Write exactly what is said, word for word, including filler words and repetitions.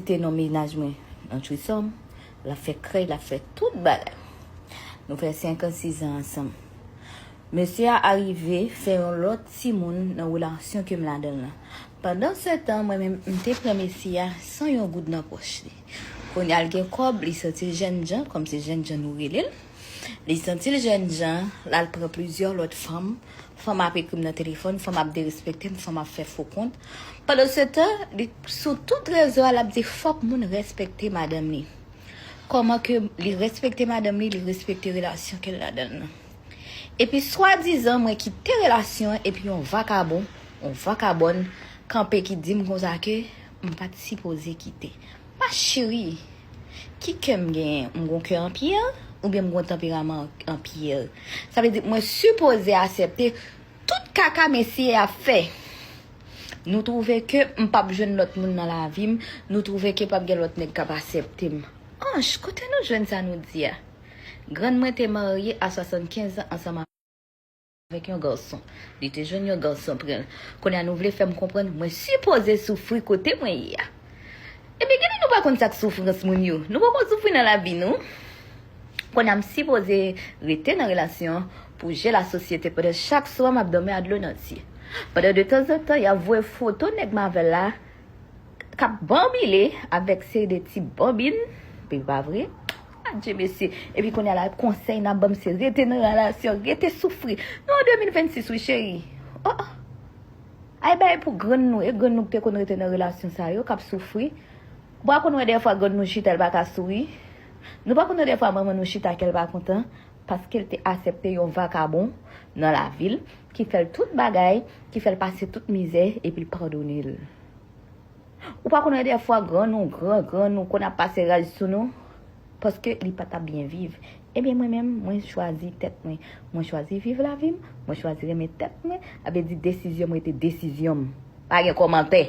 Te non mennaj mwen nan threesome, l ap fè krèy, l ap fè tout bagay. Nou fè senk an, sis an ansanm. Mesye a arive fè yon lòt timoun nan relasyon ke m ladan l lan. Pandan se tan, mwen menm, m te pran mesye a san yon goud nan pòch li. Kounye a l gen kòb, li santi l jènjan, kòm se jènjan nou rele l. Li santi l jènjan, l al pran plizyè lòt fanm. Fanm ap ekri m nan telefòn, fanm ap derespekte m, fanm ap fè fo kont. Pandan se tan, li sou tout rezo a, l ap di fòk moun respekte madanm li. Kòman ke li respekte madanm li, li respekte relasyon ke l ladan l lan. Epi swadizan mwen kite relasyon epi yon vakabon, yon vakabòn kanpe ki di m konsa ke m pa t sipoze kite. Ma chérie, ki kè m genyen? M gon kè an pyè oubyen m gon tanperaman an pyè? Sa vle di mwen sipoze aksepte tout kaka mesye a fè. Nou twouve ke m p ap jwenn lòt moun nan lavi m, nou twouve ke p ap gen lòt nèg k ap aksepte m. Anch, kote nou jwenn sa nou di a? Grann mwen te marye a swasannkenz an ansanm avèk yon gason. Li te jwenn yon gason pran l. Kounye a nou vle fè m konprann mwen sipoze soufri kote mwen ye a. Ebyen, genlè nou pa konn sa k soufrans moun yo. Nou poko soufri nan lavi nou. Kounye a m sipoze rete nan relasyon pou je lasosyete pandan chak swa m ap dòmi a dlo nan zye. Pandan de tanzantan, y ap voye foto nèg m avè l la k ap banbile avèk seri de ti banbin, pi pa vre? Adje mesye. Epi kounye a la, konsèy n ap ban m se rete nan relasyon, rete soufri. Nou an de mil vennsis wi, cheri. Oh, oh. Ay bay pou grann nou, e grann nou ki te konn rete nan relasyon sa yo, k ap soufri. Ou pa konn wè dèfwa grann nou chita, l pa ka souri? Nou pa konn wè dèfwa manman nou chita, kè l pa kontan? Paske l te aksepte yon vakabon nan lavi l, ki fè l tout bagay, ki fè l pase tout mizè, epi l padone l. Ou pa konn wè dèfwa grann nou, gran grann nou konn ap pase raj sou nou, paske li pa t ap byen viv. Ebyen, mwen menm, mwen chwazi tèt mwen. Mwen chwazi viv lavi m, mwen chwazi renmen tèt mwen. Sa vle di desizyon m rete desizyon m. Pa gen kòmantè.